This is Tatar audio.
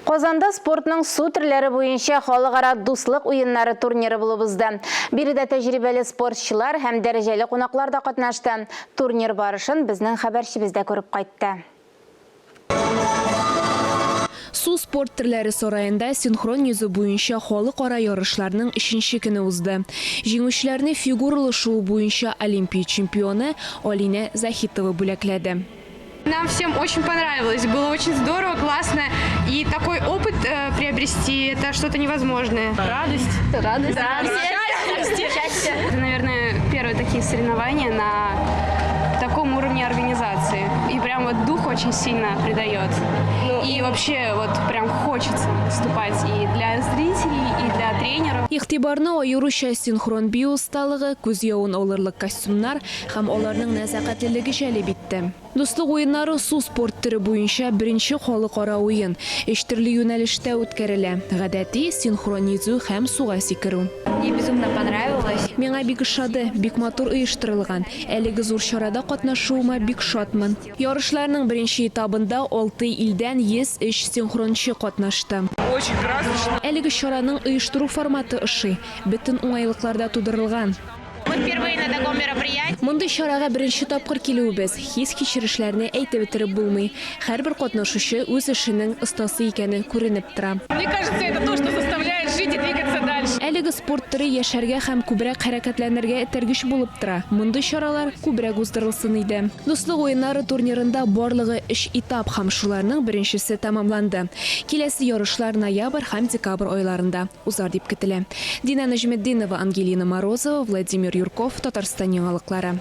Казанда спортның су төрләре буенча халыкара Дуслык уеннары турниры булып узды. Биредә тәҗрибәле спортчылар һәм дәрәҗәле кунаклар да катнашты. Турнир барышын безнең хәбәрчебез дә күреп кайтты. Су спорт төрләре сараенда синхрон йөзү буенча халыкара ярышларның өченче көне узды. Җиңүчеләрне фигуралы шуу буенча Олимпия чемпионы Алинә Заһитова бүләкләде. Нам всем очень понравилось, было очень здорово, классно. И такой опыт э, приобрести, это что-то невозможное. Радость. Радость. Радость. Счастье. Это, наверное, первые такие соревнования на таком уровне организации. И прям вот дух очень сильно придает. Ну, и вообще вот прям хочется выступать и для зрителей, и для тренеров. Игътибарны аеруча синхрон бию осталыгы, күз явын алырлык костюмнар һәм аларның нәзакәтлелеге җәлеп итте. Дуслык уеннары су спорт төре буенча беренче халыкара уен. Өч төрле юнәлештә үткәрелә, гадәти, синхрон йөзү һәм суга сикерү. Мне безумно понравилось. Миңа бик ошады, бик матур оештырылган. Әлеге зур чарада катнашуыма бик шатмын. Ярышларның беренче этабында алты илдән 103 синхрончы катнашты. Очень красочно. Әлеге чараның оештыру форматы ошый, бөтен уңайлыклар да тудырылган. Мы впервые на таком мероприятии. Мондый чарага беренче тапкыр килүебез, хис-кичерешләрне әйтеп бетереп булмый. Һәрбер катнашучы үз эшенең остасы икәне күренеп тора. Мне кажется, это то, что заставляет жить и двигаться дальше. Әлеге спорт төре яшәргә һәм күбрәк хәрәкәтләнергә этәргеч булып тора. Мондый чаралар күбрәк уздырылсын иде. Дуслык уеннары турнирында барлыгы өч этап һәм шуларның беренчесе тәмамланды. Киләсе ярышлар ноябрь һәм декабрь айларында. Узар дип көтелә. Динә Нәҗметдинова, Ангелина Морозова, Владимир Юрков, Татарстан яңалыклары.